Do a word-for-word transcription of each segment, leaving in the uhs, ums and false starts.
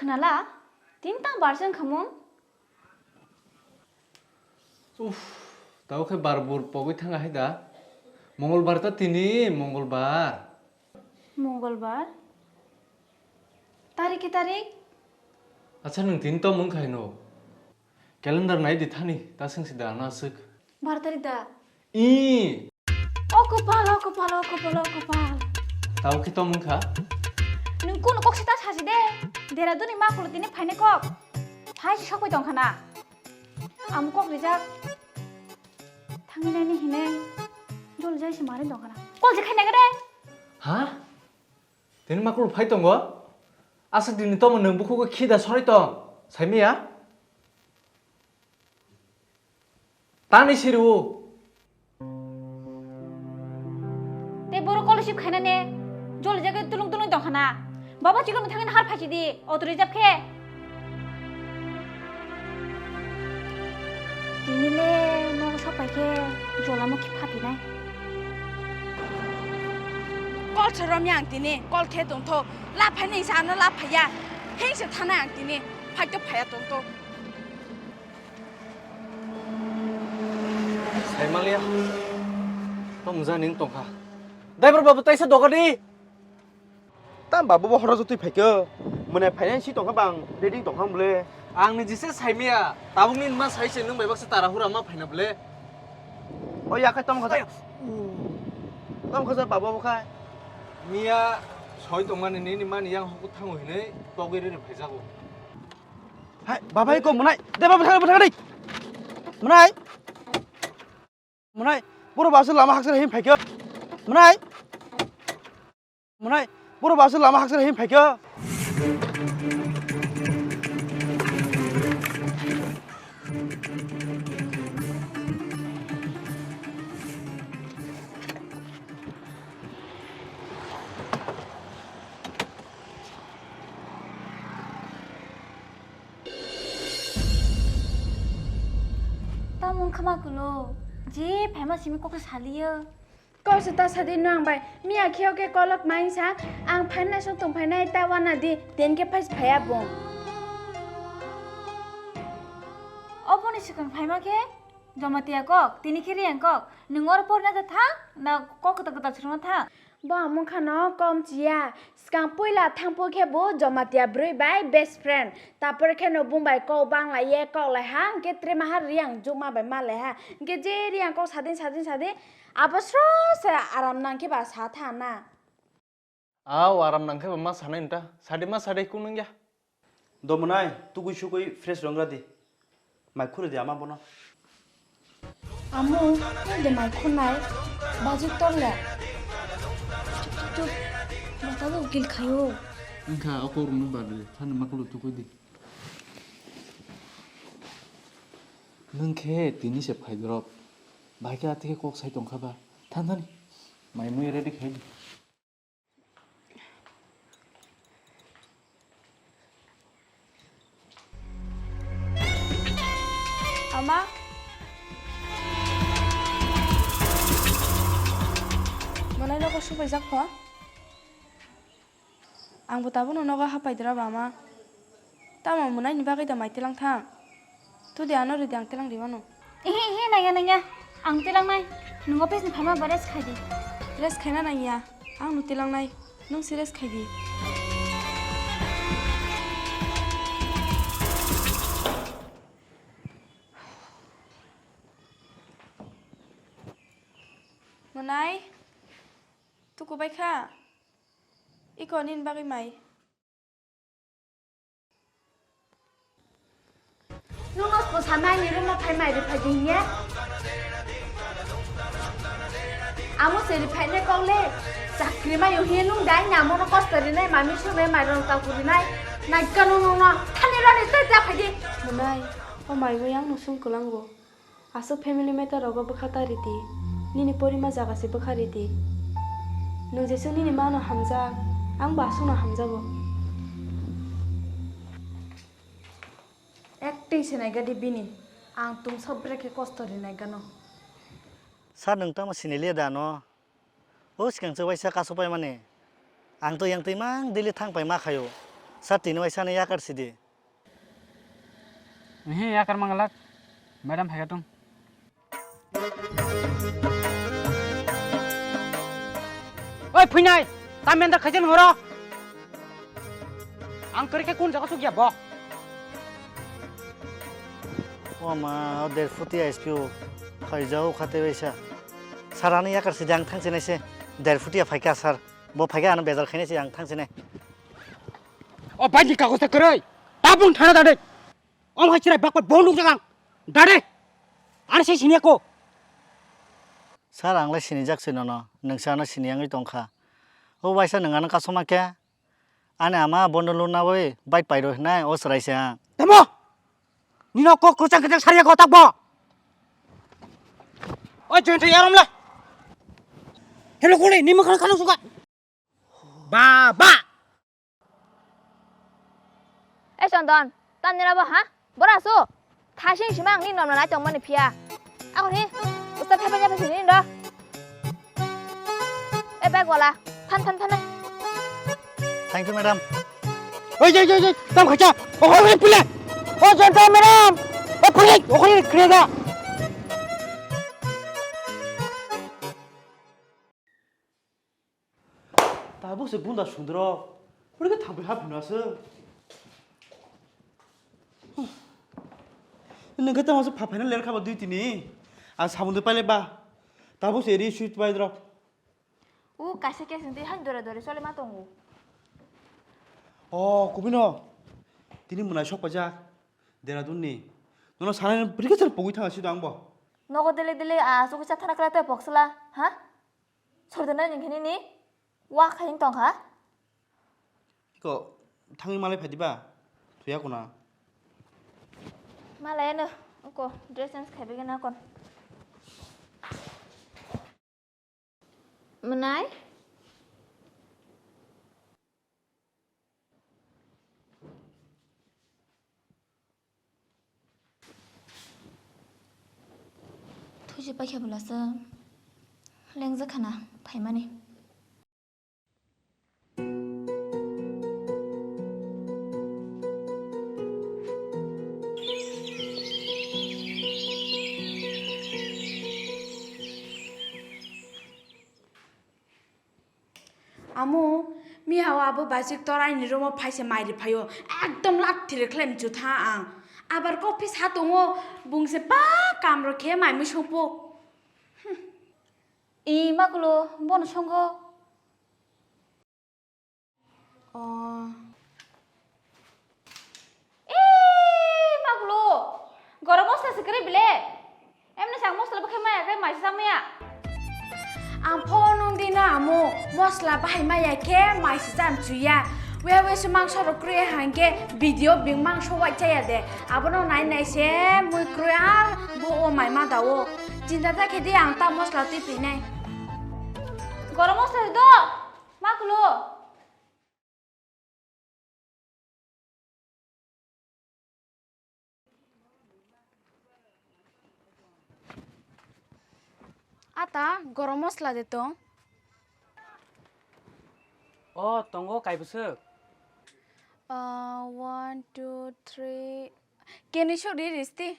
Nala, tin tang barjang khamung? Uff, tao khe bar bur pogwi thanga hai da. Mongolbar ta tini, Mongolbar. Mongolbar? Tarik ki tarik? Acha, nwng tini tom wngkha hino? Calendar nai di thani, ta swngsi da, na swk. Bar tarik da? I. O kopal, o kopal, o kopal, o kopal. Tao khe tom wngkha? Nwng kuno kok se ta sachi de. Dehradun ni ma kulo tini phainai kok. Phai se sokbai tongkha na. Amo kok rijak. Thangwi naini hinwi. Jol jai se mari tongkha na. Kol je khaina gede. Ha? Tini ma kulo phai tongo? Aswk dini tomo nwng bukhugo khida sorai tong. Saimiya? Tani siru. Te boro scholarship khaina ne, joli jaga tulung tulung tong khana. Baba chikon thangin har phachi di, auto reserve khe. Tini le nogo sopai khe jolamo khe phatinai. Call se romya ang tini, call khe tongtho. La phainai sa ano la phaiya. Hengse thana ang tini, phai to phaiya tongtho. Saimanliya. Tong jani wng tongkha. Driver babu, taisa doga di. Tam babu bo horo jotwi phaikhe. Mwnai phainai si tongkha bang ready tongkha bole. Ang ni jise saimiya. Tabuk ni ma sai se nwng bai baksa tara hura ma phaina bole. O ya khai tong khaja. Tong khaja babu bo khai. Miya soi tongmani nini mani yang hoku thango hinwi togwi riri phaijago. Hai, babai ko mwnai. De babai thang thang dei. Mwnai. Mwnai. Boro basu lama hakse hin phaikyo. Mwnai. Mwnai. Boro basu lama hakse hin phaikyo. Tamo wngkha ma kulo, je phaima simi kok saliyo. Kok se ta sadi no ang bai, miya kheo khe kolok maing sa, ang phainai song tong phainai ta wana di, ten khe phai phaiya bung. Oboni swkang phaima khe, Jamatia kok, tini khe Riyang kok, nwng oro porna da thang, na kok kwtal kwtal swrwngna thang? Bo ang mungkha no kom chiya. Swkang puila thangphu khe bo Jamatia bwrwi bai best friend. Tapor khe no bung bai kok bang lai ye kok lai ha, hwnkhe tre maha Riyang jukma bai ma lai ha. Hwnkhe je Riyang kok sadin sadin sadin abo sro se aram nang khe ba sa tha na. Aw, aram nang khe ba ma sanai nta. Sadi ma sadi kung nung ya. Domonai, tugui sugui fresh rongra di. Mai khuri di ama bono. Amu, nung de mai khunai, bajuk torle. Chup, chup, chup. Mata bo gil khayo. Wngkha, o kok rwngno bar di, thani makulu tukui di. Nwng khe tini se phai drop. Bai khe atike kok sai tongkha ba. Than thani. Mai mui ready khai di. Ama. Mwnai nogo subaijak kho. Ang bo tabukno nogo hapai dira ba, ama. Tamo mwnaini bagwi da mai tilang thang? Tudi ano rwdi, ang tilang rimano. Ehe, ehe, nangya, nangya. Ang tilangnai. Nwng office ni phaima ba rest khai di. Rest khaina nangya. Ang no tilangnai. Nwng se rest khai di. Mwnai, tuku bai kha? Iko nini bagwi mai. Nwng no spo samai ni room o phai mai rwphai di hinya. Amo se rwphai ne kok le. Chakri mai yo hiya nwng dai na mono kosto rinai mami sumai mai rong ta kurinai. Nai kanu nwng no thani rani te ja phai di. Mwnai, o mai bo yang no sung kwlango. Aswk family matter rogo bwkha ta ridi, nini porima jaga se bwkha ridi. Nwng jeswk nini mano hamjak, ang bo aswkno hamjago. Acting se nai gadi bini, ang tong sok brekhe kosto rinai gano. Sir, nwng tamo siniliya da no? O swkang chwk waisa kasuk paimani. Ang to yang twi mang daily thang pai ma khaio. Sir, tini waisa ani yakar sidi. Ehe, yakar mangalak. Madam phaikha tung. Oi, phuinai! Tamenda khajen horo! Ang kwrwi khe kun jaga sukya bo? O ma, o der futi S P O. Phaijao khate baisa. Sir, ani yakar sidi ang thangsinai se. Der futi ya phaikha, sir. Bo phaikha ano bejar khainai se ang thangsinai. O bai ni kagos ta kwrwi. Tabung thana dade. Om hai chirai bakpat bo nuk jagang. Dade. Ar se sini ko. Sir, ang lai sinijak se nono. Nwng se ano sini yangwi tongkha. O waisa nwng ano kasoma khe. Ani ama bondo luna bai bike pairo hinai o chwrai se ang. Tamo. Nino kok kwchang kwchang sariya ko takbo. Oi, join thai arom la. Hello, kuli, ni mukhan khana suka. Baba! Eh, Chondon, tamni rabo, ha? Bora su? Thasing simang ni nomna nai tongmani phiya. Ako ni, usta thapa nya pasi ni do. Eh, bag wala, than, than, than, than. Thank you, madam. Oi, oi, oi, oi, tam khacha. Okhori pile. O, Chondon, madam. O, pile, okhori krega. Tabuk se bunda sundro. Pura ke thangpi ha phina se. Nang ke tamo se pha phaina ler khaba dui tini. A sabun de paile ba. Tabuk se ri sui bai dro. U kaisa ke sing tei han dore dore chole ma tongo. O kubino. Tini mwnai sok paja. Dehradun ni. Nono sanai brikesar pogwi thanga sido ang bo. Nogo dele dele a chukwi cha thana kra te poksla. Ha? Sordana nini nini wa khaing tong kha. Iko thangwi malai phai diba? Thuya kuna. Malai no ko dress change khai begin akon. Mwnai. Thuji paikha bwlasa lengjak khana phaimani. Amu, miya o abo bachik torai ni room o phaise mai ri phaio, ekdom lak thiri khlai mchu tha ang. Abar kok phi sa tongo, bung se pa kam rok khe mai mui songpo. Hmm. I makulo, bono songo. Oh. Ee, magulo, gorom mosla se kwrwi bile. Emni sang mosla bwkhai maya khe maisa chamaya. Ang pho nung dino amu, mosla bahai maya khe maisa cham chuya. Uya uya se mangso rok kwrwi hangkhe video bing mangso wai chaya de. Abono nai nai se mui kwrwi ar bo o mai ma da o. Chinta ta khe di ang ta mosla twi phinai. Gorom mosla do, magulo. Ata, gorom mosla de tong. O, tongo, kaibwswk. Ah, one, two, three. Keni sori risti.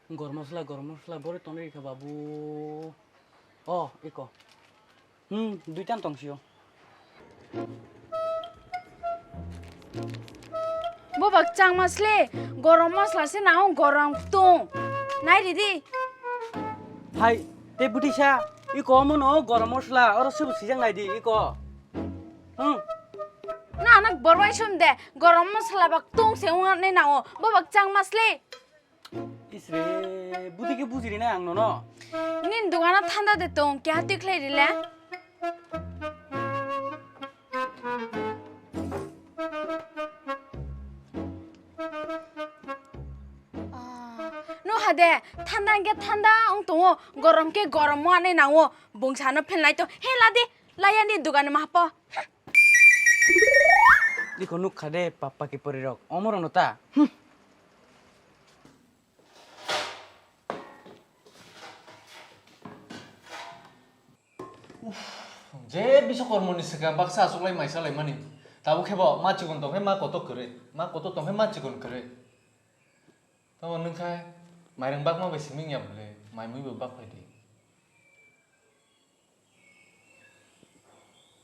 Gorom mosla, gorom mosla, bore tonwi rikha babu. O, iko. Hmm, duitan tongsio. Bo bak chang masle, gorom mosla se nang gorom tung. Nai ridi. Hai, te butisa, iko omo no gorom mosla, oro sibu sijak nai di, iko. Hmm. Na anak borwai sum de, gorom mosla bak tung se ung ne nang o, bo bak chang masle. Isre, budi ke buji rinai ang nono. Nin dugana thanda de tong, kya twi khlai rile? Ah, no hade, thanda hingke thanda wng tongo, gorom ke gorom wngani nango, bungsano phelnai to, he ladi, layani dugani mahapo. Iko nukha de, papa ke pori rok, omorok no ta. Hmm. Uff, je Biswakarmani swkang baksa achuklai mai salaimani. Tabuk khe bo ma chikon tong khe ma kotor kwrwi, ma kotor tong khe ma chikon kwrwi. Tamo nwng khai mairang bakma bai simi wngya bwle, mai mui bo bak phai di.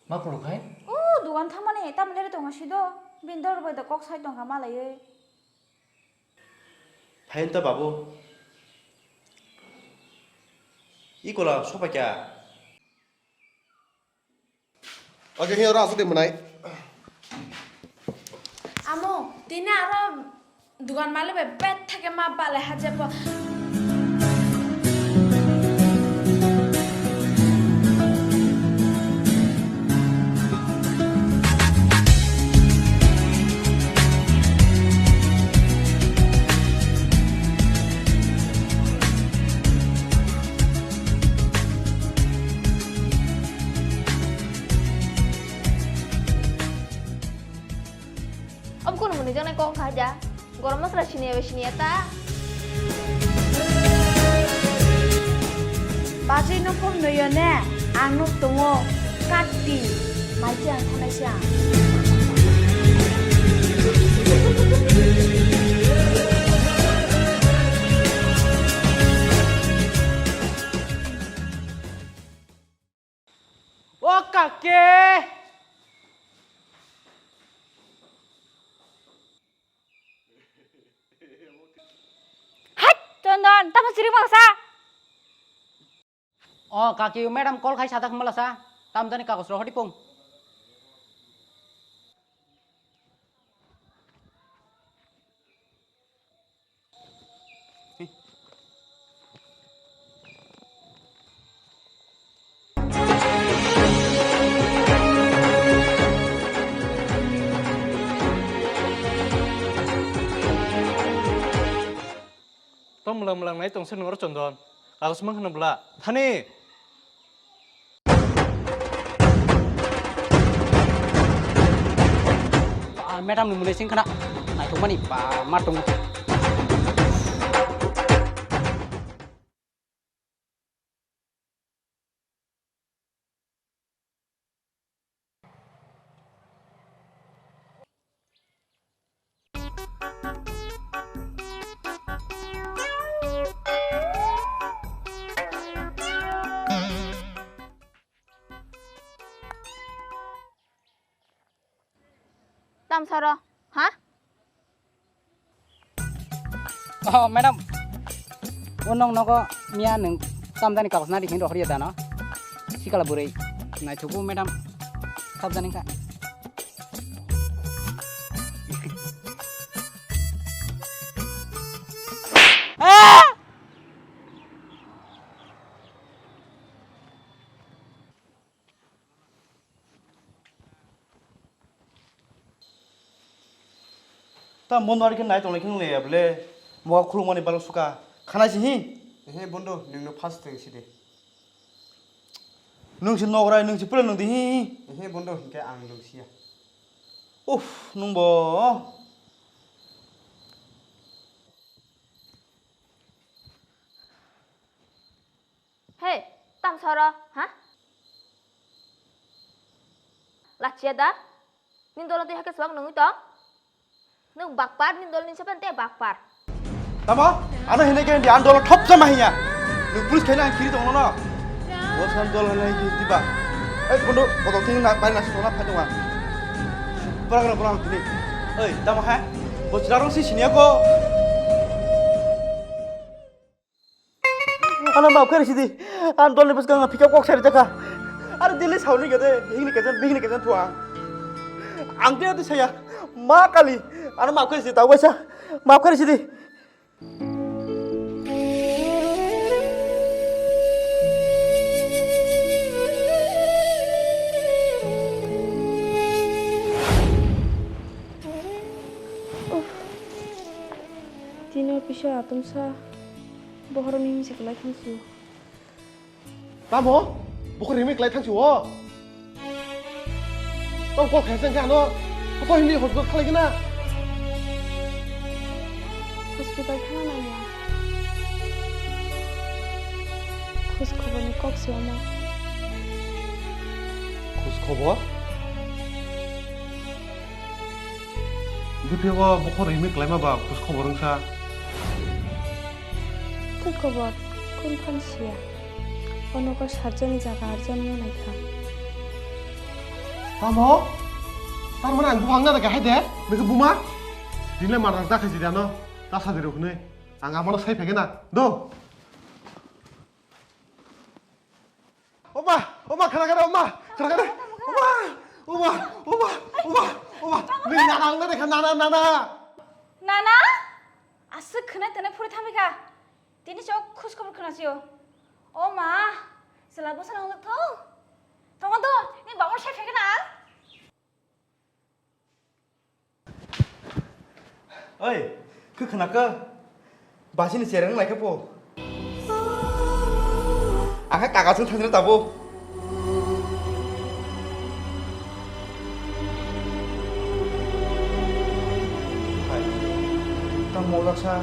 Ma khuluk hai? O, dugan thangmani, tamo leri tongo sido. Bini dol bai da kok sai tongkha malaiwi. Phaiyenta babu. Ikola sopaikha. Oke, hiya ora asuk de mwnai. Amo, tini aro dugan malik bai bethake ma bale hajepo. Obo kunu mwnwi jaknai kok wngkha haja. Gorom masala siniya bai siniya ta. Bachwi no phone noyo ne, ang nuk tongo katti, mai se ang thanai se ang. O kake! Hai, Chondon, tamo sirik mangsa? O kaki, madam call khai sadak malasa. Tam jani kagos rohori pung. Tong mwlang mwlang nai tongse nungro Chondon. Kagos mang khna bwla. Thani. Ah, madam ni mwnwi sing khna. Naithokmani ba ma tongo. Tam soro, ha? Oh, madam. O nong nogo miya nung tamjani kagos nadi hinwi rohorya dano. Sikala bwrwi. Naithugo, madam. Sabjani kha. Ah! Ta mon wari khe nai tonglai khe nung le ya bwle. Moha khulumani balok suka. Khanai si hi. Ehe bondo, nungno first thing si de. Nung si nograi, nung si pura nung di hi. Ehe bondo, hinkhe ang nung siya. Uff, nung bo. Hey, tam soro, ha? Lachia da? Nini dolo twi hakhe swak nungwi tong? Nung bakpar, nini dolo ni sepan te bakpar. Tamo? Ano hene ke di andolo thop sama hiya. Nung police khaina ang kiri tong no. Bo san dol hene ki diba. Eh, kono bodol tin na bai na sona phai tong. Borang borang tini. Oi, tamo ha? Bo chirarong si sinia ko. Ano maaf kari sidi. An dol ni bwskango phika kok sari jaka. Are dili sauni gede, bihik ni kejen, bihik ni kejen thua. Ang te ati saya. Ma kali. Ano maaf kari sidi, tau kaisa. Maaf kari sidi. Tini office o atomsa bohorokni himse kwlai thangsu. Tamo? Bukhuk rimwi kwlai thangsi o? Tong kok khaisa khe ano kotor himni hospital khalai gana? Hospital thangna nangya. Khus khoborni kok se omo. Khus khobor? Bwtwi o bokhorok himwi klaima ba khus khobor wngsa. Tei khobor, kunu phano siya. O nogo satjonni jaga atjonni wng naikha. Tamo? Tar mane ang buphang na rega hai de? Nokhe buma? Dinle marang jakha jidano. Ta sadi rok hwnwi. Ang amano sai phege na. Do. Oma, oma, khara khara, oma, khara khara. Oma, oma, oma, oma, oma. Nini nana ang na dekha, nana, nana. Nana? Aswk khwnai tene phuri thamikha. Tini chok khus khobor khwnasio. O ma, chwla bwsa nang thung. Tongo do, ni babo sai phege na. Oi, khe khwnakha? Basini chereng lai khe po. Akha kaga chwng thangna tabo. Hai, tamo jaksa.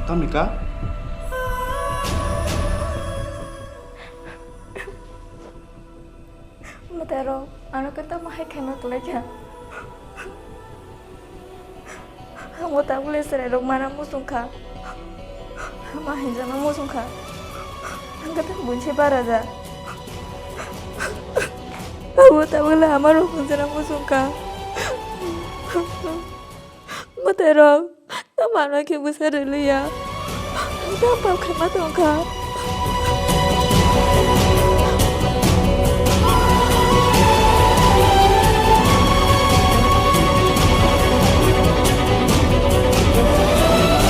Tamni ka? Mwtairok, ano khe tamo hai khaima kwlai kha? Amo tabukle chwrairok mana muchung kha. Ma hinjana muchung kha. Ang khe tamo buini se bara ja. Amo tabukle amarok hinjana muchung kha. Mwtairok, tamo ano khe bwsa rwliya. Ang tamo pap khaima tongkha.